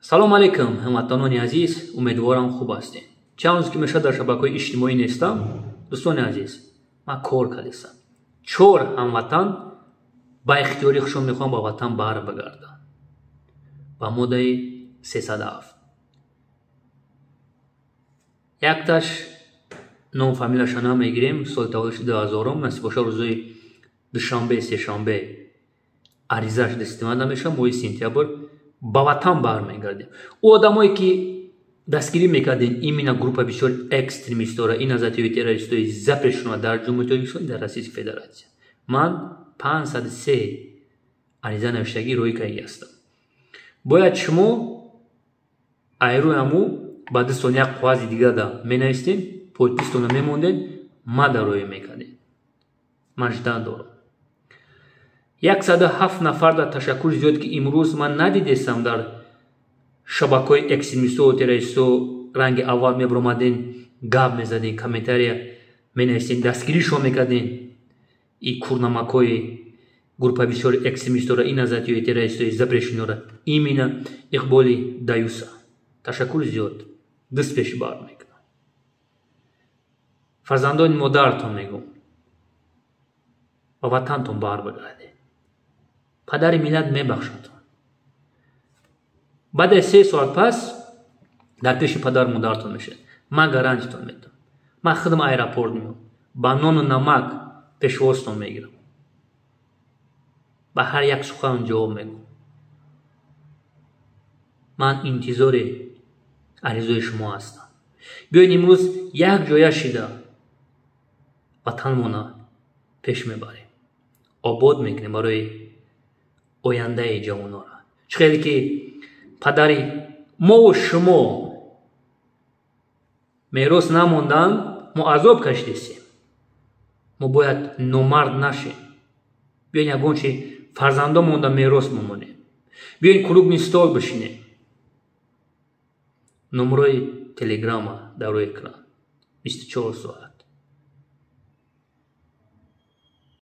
Салом алейкум, ҳамватанони азиз, умедворам, хуб ҳастед. Чанд рӯз ки мешавад, дар шабакаҳои иҷтимоӣ нестам. Дӯстони азиз, ман кор кардистам. Чор ҳамватан ба ихтиёри худшон мехоҳам ба ватан бар бигарданд ба моддаи 307. Якташ ном фамилияша намегирем, соли таваллудш 2000-ум, насиб боша, рӯзои душанбе, сешанбе аризааш дасти ман намешавад. Моҳи сентябр ба ватан бармегардем. Ӯ одамое ки дастгирӣ мекардем, именно группа бисёр экстремистора, ин азатиёи террористои запрещено дар Ҷумҳурии Тоҷикистон, дар Российской Федерация, ман 503 ариза навиштагӣ рӯй кардагӣ ҳастам. Бояд шумо айрӯи ҳаму ба дастон як қоғази дигар менавистем, подпистона мемондед, ма дар рӯя мекардем. Ман ждан дорам. 107 нафар дар ташаккури зиёд, ки имрӯз ман надидестам дар шабакаҳои экстремисту террористу. Ранги аввал мебиромаден, гап мезаден, комментария менавистен, дастгиришон мекарден и курнамакҳои группа бисёри экстремистора, ин азатиёи террористои запрещенора, именно Иқболи Даюса. Ташаккури зиёд. Даст пеши бар мекунам. Фарзандони модаратон мегӯм, ба ватантон бар бигардед. Падари миллат мебахшадтон. Баъд аз 3 соат пас дар пеши падару модаратон мешавед. Ман гарантитон медиҳам. Ман худам аэропорт меом, ба нону намак пешвозтон мегирам, ба ҳар як сухан ҷавоб мегӯм. Ман интизори аризои шумо ҳастам. Биёед, имрӯз як ҷоя шида ватанмона пеш мебарем, обод мекунем барои ояндаи ҷавонора. Чӣ хеле ки падари мову шумо мерос намонданд, мо азоб кашидесем. Мо бояд номард нашем. Биёед, ягон чи фарзандо монда мерос бимонем. Биёед, круглый стол бишинем. Номрои телеграма дар рӯи экран, 24 соат.